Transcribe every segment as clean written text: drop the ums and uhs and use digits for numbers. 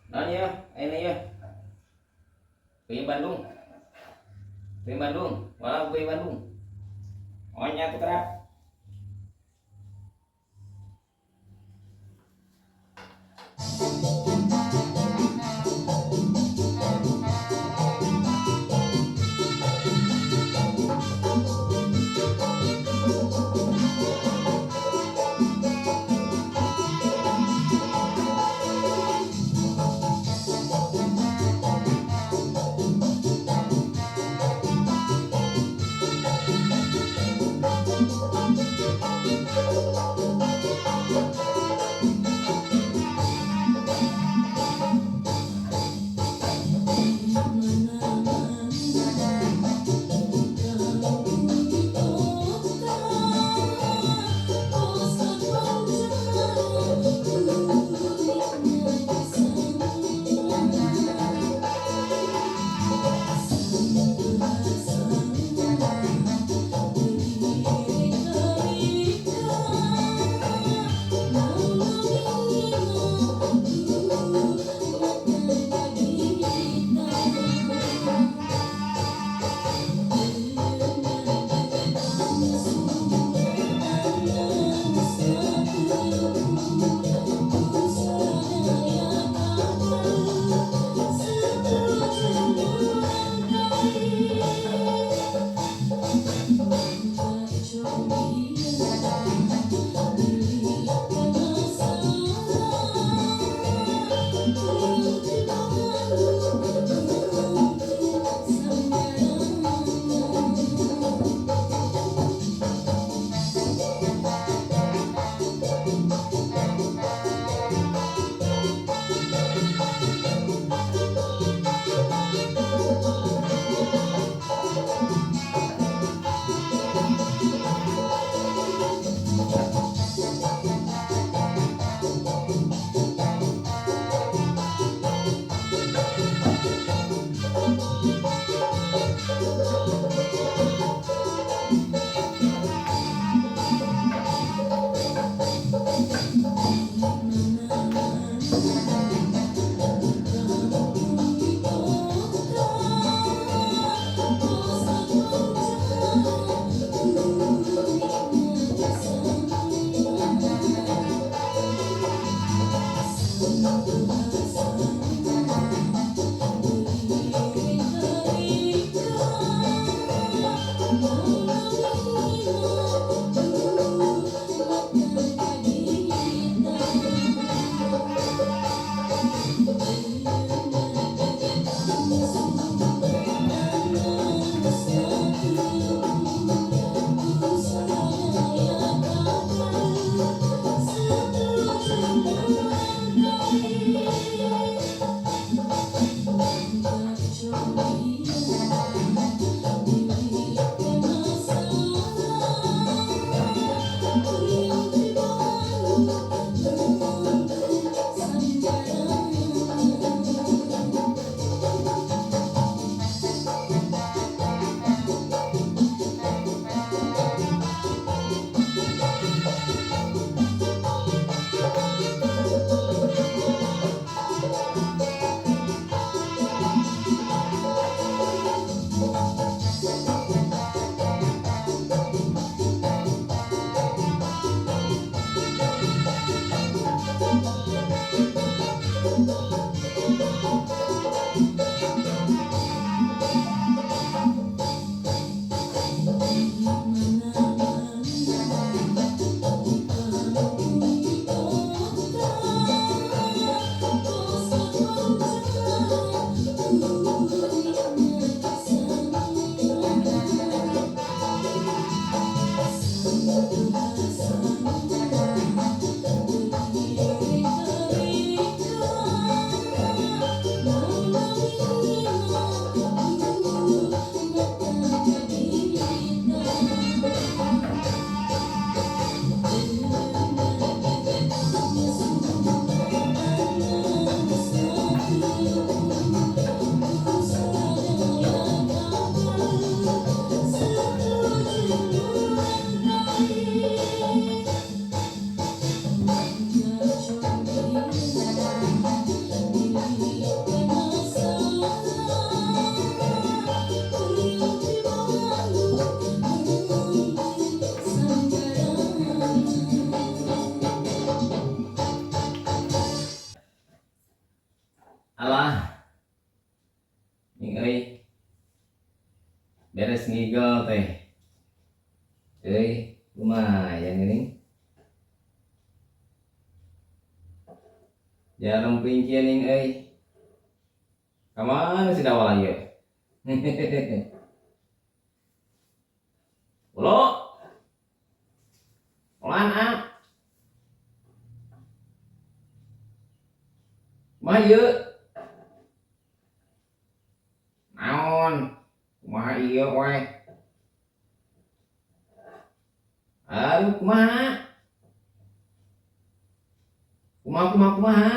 Naon ya? Ayeuna ya. Kuy Bandung. Kuy Bandung. Walau kuy Bandung. Oh nya atuh kerap. Alah. Ning euy. Beres ngigel teh. Euy, lumayan ini. Jarum kieu ning euy. Ka mana si Dawala ieu? Ulo. Ulan ah. Kumaha ieu? Naon? Kumaha ieu we? Aduh, kumaha? Kumaha kumaha kumaha?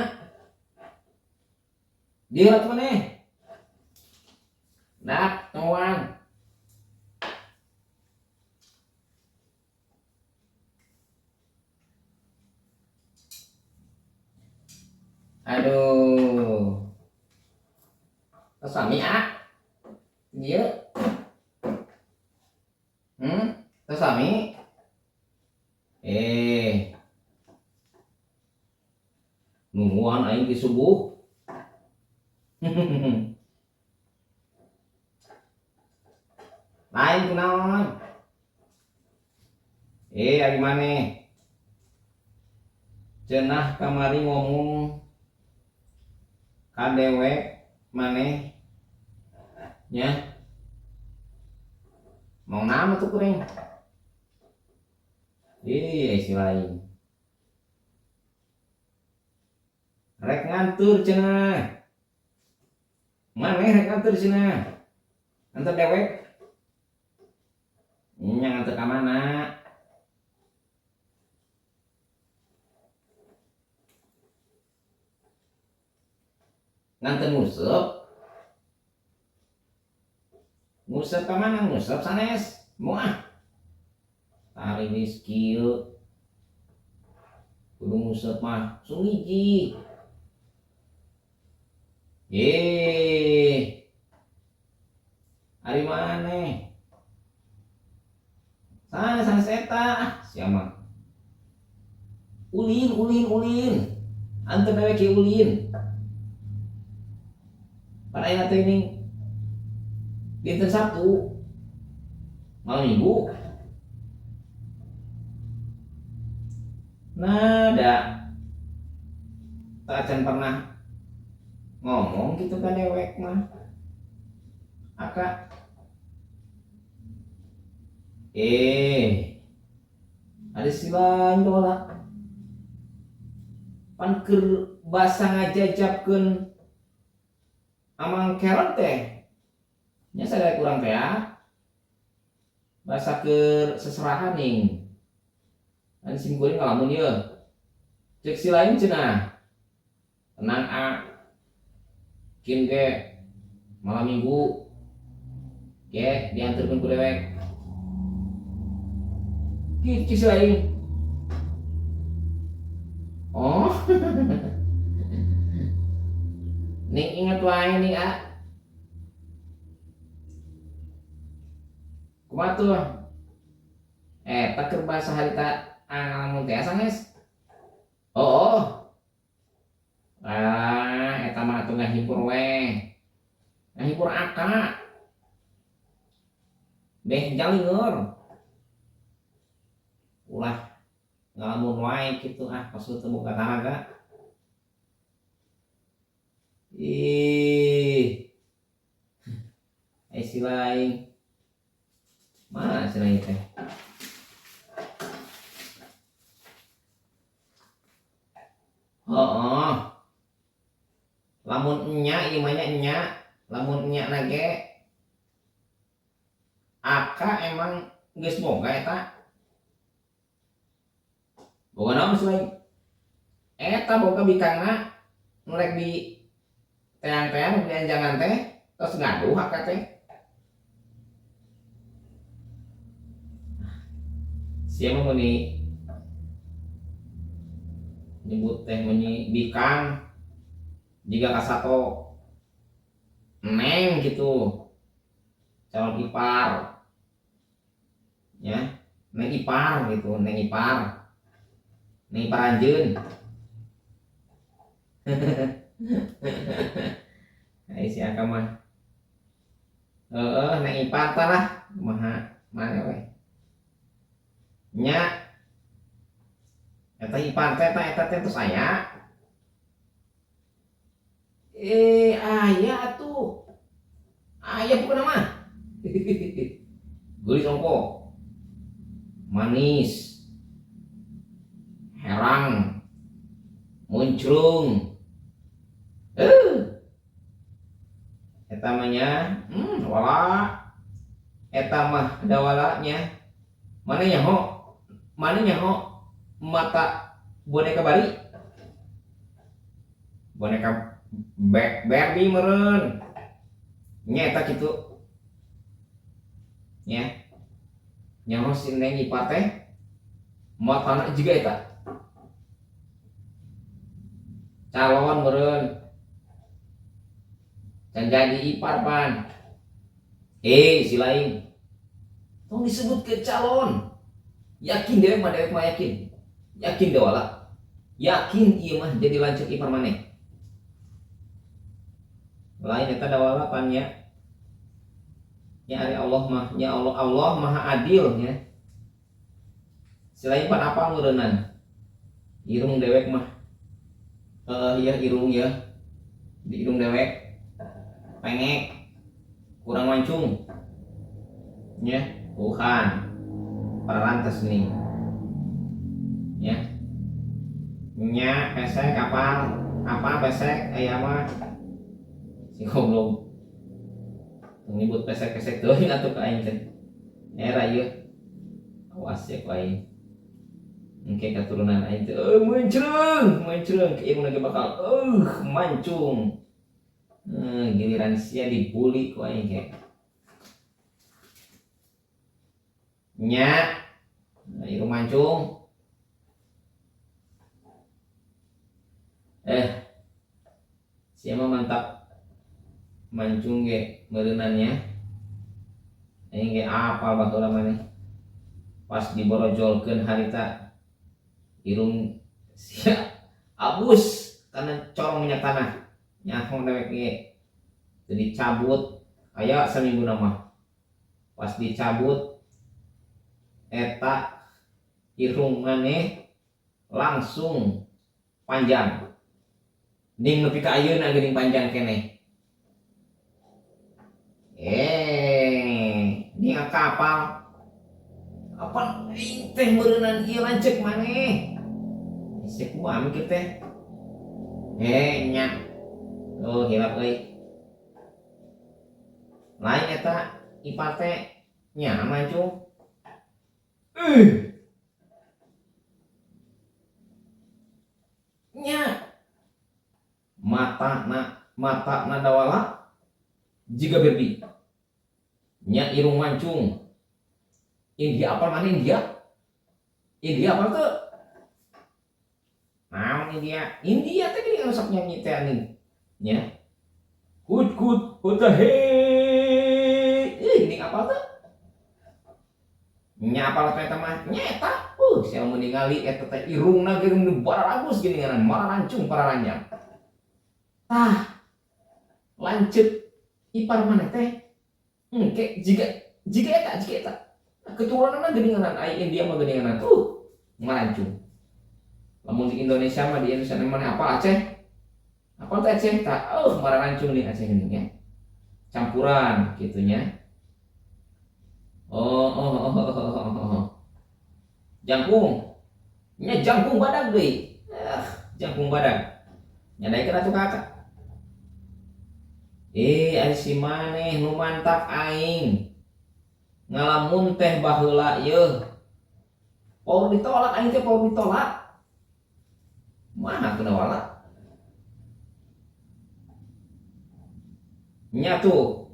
Dieu atuh maneh. Dak, tungguan. Aduh. Tos sami ah? Ieu. Tos sami? Eh. Nungguan aing ti subuh. Lain kunaon? Eh, ari maneh? Cenah kamari ngomong ka dewek maneh nya. Mau nama tuh kuring? Ih, si lain. Rek ngantur cenah. Maneh rek ngantur cenah. Ngantur dewek. Nya ngantur ka mana? Nganter nguseup. Nguseup ka mana? Nguseup sanes. Moal ah. Tariwis kieu. Kudu nguseup mah sumiji. Eh. Ari maneh? Sanes sanes eta ah sia mah. Ulin ulin ulin. Anteur dewek ge ulin. Pan ayeuna teh ning dinten Sabtu. Malam Minggu. Nah, da tacan pernah ngomong gitu ka dewek mah. Aka. Eh. Ada si lain dola. Pan keur basa ngajajabkeun amang kerot teh. Nya sadaya kurang teh ya. Basa keur seserahan ning. An sim kuring ngalamun ieu. Cek si lain cenah. Tenang a. Kin ge malam Minggu ge diantarkeun ku dewek. Ki cek si lain. Oh. Ning inget wae ning a. Kumaha tuh? Eta keur basa harita ngalamun teh sanes. Oh. Ah, eta mah atuh ngahibur we. Ngahibur aka. Beh jalingur. Ulah ngalamun wae kitu ah pas teu boga tanaga. Ih. Si lain. Mana si lain teh? Oh. Lamun enya ieu mah nya enya, lamun enya na ge aka emang geus boga eta. Boga naon si lain? Eta boga bikangna nu rek di teang-teang di anjangan teh tos ngaduh aka teh. Sia mah meuni nyebut teh meuni bikang jiga kasato neng gitu calon ipar ya neng ipar gitu neng ipar neng ipar anjeun. Ai si Aka mah. Heeh, neng ipar lah kumaha mana we. Nya eta ipar teh eta teh terus aya. Aya atuh. Aya pokona mah. Geulis ongko. Manis. Herang. Muncrung. Eta mah nya, wala. Eta mah dawalanya. Mana nyaho? Mana nyaho mata boneka bari? Boneka Barbie meureun. Nya eta kitu. Nya. Nyaho si Neng Ipa teh matana jiga eta. Calon meureun. Can jadi ipar pan. Si lain. Tong disebut ke calon. Yakin dewek mah, dewek mah yakin. Yakin dewala. Yakin ieu mah jadi lanceuk ipar maneh. Lain eta dawala pan nya. Nya ari Allah mah, nya Allah, Allah maha adil nya. Selain pan apa meureunnan? Irung dewek mah. Heeh, iya irung ya. Di irung dewek pengek, kurang mancung. Nya, bukan. Paralantas nih. Nya. Nya pesek apal, apa pesek aya mah. Si goblok. Nyebut pesek-pesek teuing atuh ka aing teh. Era ieu. Awas ya ku aing. Engke katurunan aing teh mencreung, mencreung ke irungna ge bakal mancung. Giliran sia dibully ku aing ge. Nya, irung mancung. Sia mah mantap mancung ge meureunannya. Aing ge apal baheula maneh. Pas diborojolkeun harita irung sia abus karena corong minyak tanah. Nyaho dewek ge. Jadi cabut aya saminggu mah. Pas dicabut eta irung maneh langsung panjang. Ning nepi ka ayeuna geuning panjang keneh. Ning kapal. Apa aing teh meureunan ieu lanceuk maneh? Isi kumaha mikir teh? Nya. Oh, hilap euy. Lain eta ipar teh nya mancung. Nya. Mata na dawala jiga Barbie. Nya irung mancung. India apa mana India? India apa tuh? Naon India? India teh geuning anu sok nyanyi teh anjing. Nya. Kut kut hutahe. Geuning apa tuh? Nya apa teh eta mah? Nya eta. Sia mun ningali eta teh irungna ge nu bararagus geuning ngaran, mararancung pararanjang. Tah. Lanceuk ipar maneh teh engke jiga eta, jiga eta. Keturunanna geuninganan ai India mah geuninganan tuh marancung. Lamun di Indonesia mah di Indonesia mana apa Aceh? Apa teh Aceh? Tah, mararancung nih Aceh geuning ya. Campuran gitunya. Oh. Jangkung. Nya jangkung badag deui. Jangkung badag. Nya daekeun atuh kakak. Ari si maneh nu mantak aing. Ngalamun teh baheula yeuh. Power ditolak aing teh power ditolak. Mana teu wala? Nya tuh.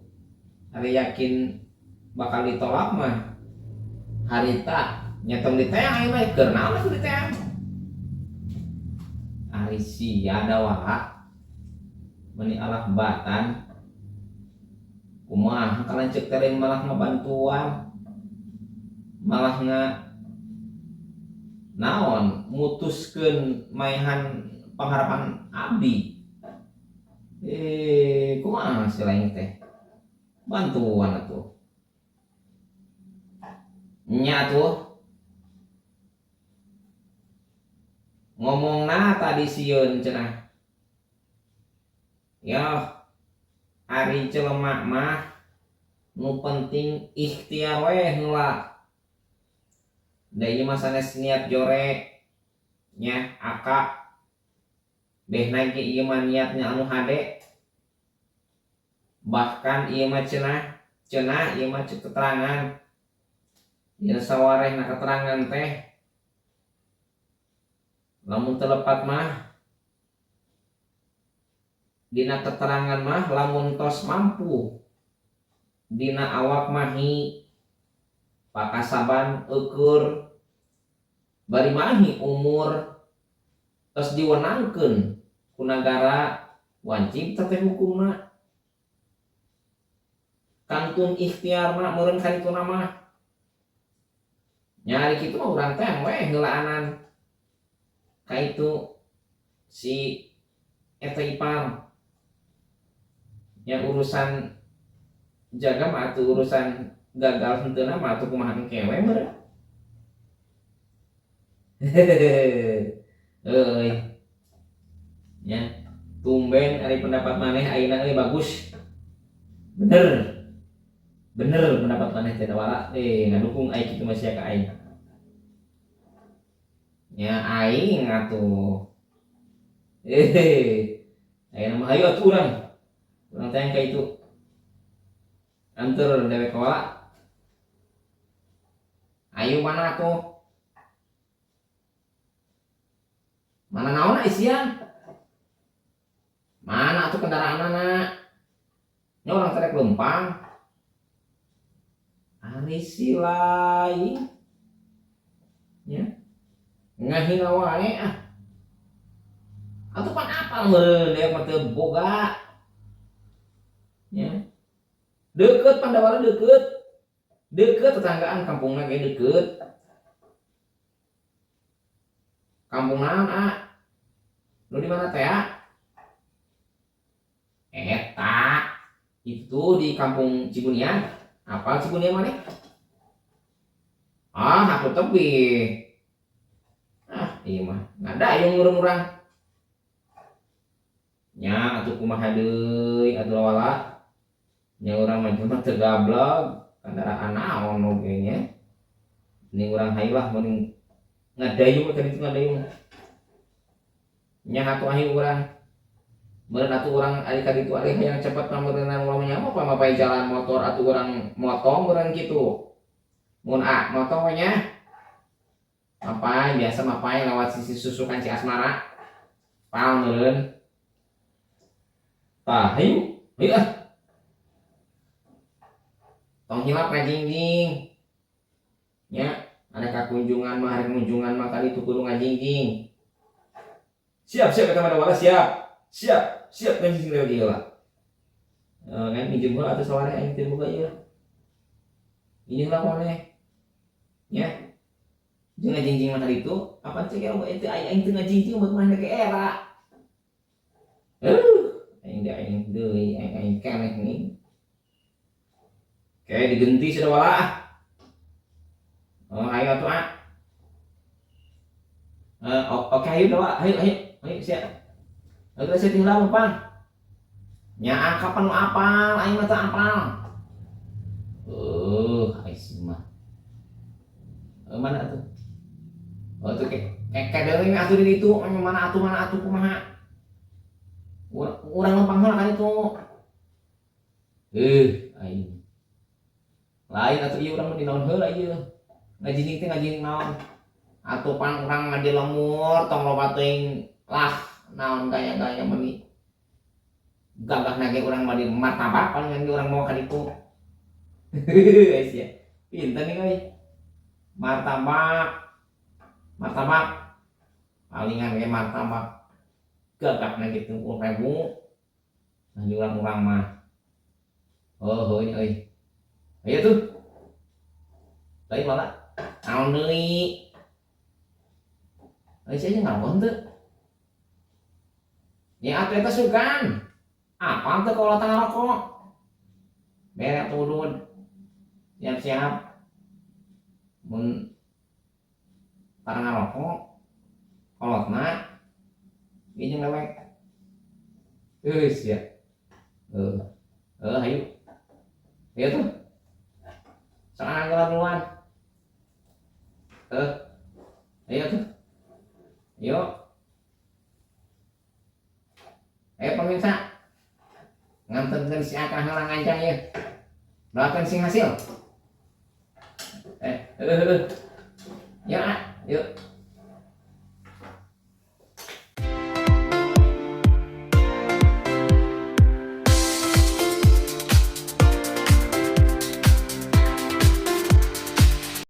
Ari yakin bakal ditolak mah. Harita nya tong diteang aing mah keur naon atuh diteang. Ari sia dawala. Meni alah batan. Kumaha kalanceuk teh malah ngabantuan. Malah nga naon mutuskeun maehan pangharapan abdi. Kumaha Kumaha si lain teh? Bantuan atuh. Nya atuh. Ngomongna tadi sieun cenah. Ya, ari jelema mah nu penting ikhtiar weh heula. Da ieu mah sanes niat jore nya aka behna ge ieu mah niatnya anu hade. Bahkan ieu mah cenah, cenah ieu mah cek keterangan. Dina sawarehna keterangan teh lamun teu lepat mah dina keterangan mah lamun tos mampu dina awak mahi pakasaban eueur bari mahi umur tos diwenangkeun ku nagara wajib teh hukumna kantun ikhtiarna meureun ka dituna mah nya ari kitu mah urang teh we heulaanan ka itu si eta ipar nya urusan jaga mah atuh urusan gagal henteuna mah atuh kumaha engke we meureun. Euy nya tumben ari pendapat maneh ayeuna euy bagus. Bener. Bener pendapat maneh teh wala ngadukung aing kitu mah sia ka aing. Nya aing atuh. Ayeuna mah hayu atuh urang. Urang teh ka itu. Anteur dewek wala. Ayo mana atuh? Mana naon isian? Mana atuh kendaraanana? Nya urang teh rek leumpang. Ari si lain nya ngahina wae ah. Atuh pan apal meureun dewek mah teu boga. Nya. Deukeut Pandawara deukeut. Deukeut tetanggaan kampungna ge deukeut. Kampung naon ah? Nu di mana teh ah? Eta itu di kampung Cibunian. Apal Cibunian maneh? Ah, aku tebih. Ah, ieu mah ngadayung meureun urang. Nya atuh kumaha deui atuh wala. Nya urang mah jelema teu gablog, kendaraan naon oge nya. Mending urang hayu lah mending ngadayung ka ditu ngadayung. Nya atuh hayu urang. Meureun atuh urang ari ka ditu ari hayang cepet mah meureun urang nya mah mapai jalan motor atuh urang motong meureun kitu. Mun a motong we nya. Mapai biasa mapai lewat sisi susukan Ciasmara. Pal meureun. Tah hayu, hayu ah. Tong hilap ngajingjing. Nya, ada kakunjungan mah rek kunjungan mah ka ditu kudu ngajingjing. Siap siap eta mah wala siap. Siap, siap ngajingjing lewat ieu lah. Kan minjem heula atuh sawareh aing teu boga ieu. Ini heula maneh. Nya. Jeung ngajingjing mah ka ditu, apan cek ente aing teu ngajingjing buat maneh ge era. Aing deui aing deui aing aing keneh nih. Oke, digenti sudah wala ah. Oh, ayo atuh ah. Oke ayo dah ayo ayo ayo siap. Ayo saya tinggal lempang. Nya kapan nu apal, aing mah teu apal. Aing mah. Mana atuh? Oh, tuh kayak deui atuh di ditu, mana atuh kumaha? Urang lempang heula ka ditu. Aing. Lain atuh ieu urang mah dinaon heula ieu. Ngajinjing teh ngajinjing naon? Atuh pan urang mah di lemur tong loba teuing lah naon gaya-gaya meuni. Gagahna ge urang mah di martabak palingan ge urang mawa ka ditu. Guys ya. Pinter nih euy. Martabak. Martabak. Palingan ge martabak. Gagahna ge 30.000. Nah di urang-urang mah. Oh, heuy euy. Ayo tuh. Lain malah. Naon deui? Euy sia ngarokok henteu? Nya atuh eta sugan. Apal Apal teu kolot ngarokok? Bere atuh udud. Siap-siap. Mun tara ngarokok kolotna ieu jeung dewek. Geus ya. Heuh. Heuh hayu. Ayo tuh. Sorangan geura duluan. Heuh. Ayo tuh. Ayo. Ayo pemirsa. Nganterkeun si Akang heula ngancang ieu. Doakeun sing hasil. Eh, heuh heuh. Ya, ah, yuk.